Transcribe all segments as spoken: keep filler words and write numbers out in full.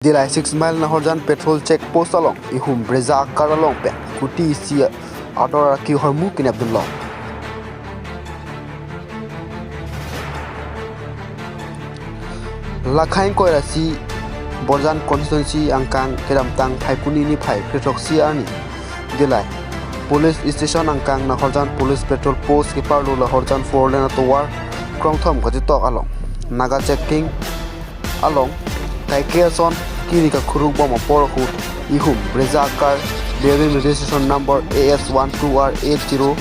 Dillai six mile Nahorjan petrol check post along ihum Brezza a-car along pen kuti isi ador arki ahormu kenepdunlong. Lakhain koirasi Borjan constituency angkang kedamtang Phaikuni niphai kre-throksi arni Dillai police station angkang Nahorjan police patrol post keparlo Nahorjan four lane atovar krongthom kachetok along naga checking along kaike ason kiri kakhuruk bom apor ahut ihum Brezza a-car bearing registration number A S one two R eight zero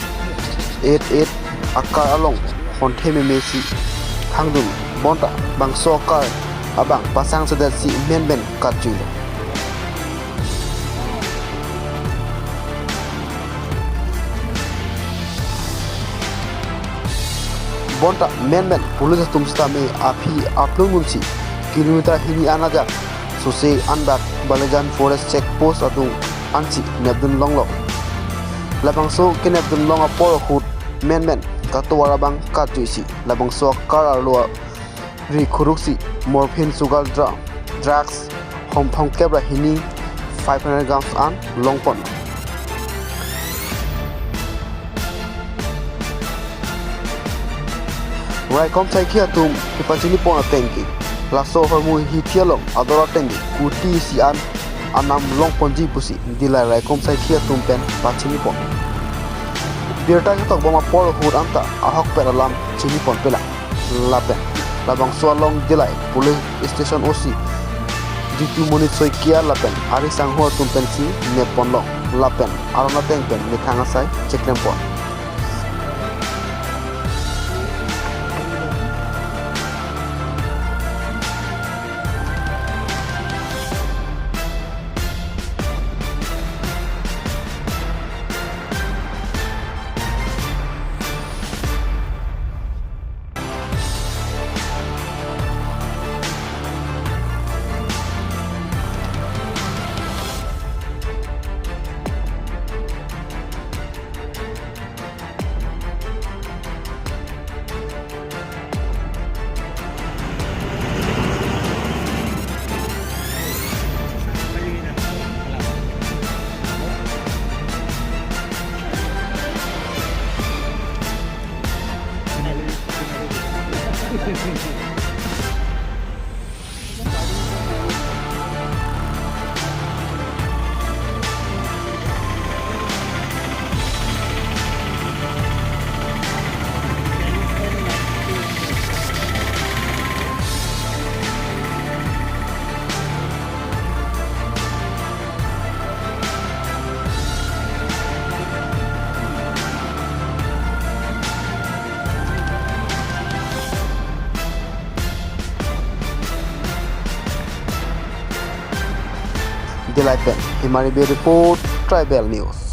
eight eight a-car along honthe meme si hangdun, bonta bangso a-car abang pasangsedetsi menmen katjuilo. Bonta menmen police atum sitame aphi aplung dunsi kilometer hini an ajat sose andak Balijan forest check post adung ansi nepdunlonglo. Labangso kenepdunlong apor ahut menmen katovar abang katjuisi labangso a-car arlo ri khuruksi morphine sugar dra-, drugs hom phongkep ra hini five hundred grams an longpon. Raikom saikhi atum kepachinipon atengke laso ahormu hithi along ador atengke kuti isi an anam longponji pusi Dillai raikom saikhi atum pen pachinipon. Birta ketokbom apor ahut anta ahokpet alam chinipon pela. Lapen labangso along Dillai police station O C Jitumoni Saikia lapen ari sangho atum pensi nepponlong lapen aron ateng pen methang asai cheklempon. Dillai pen Himari Bey report, Tribal News.